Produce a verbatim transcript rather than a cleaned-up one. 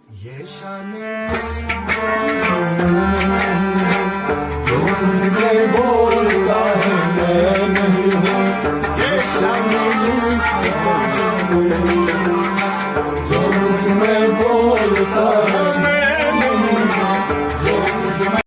یہ شان میں بولتا ہے میں نہیں ہوں، یہ شان میں بولتا ہے۔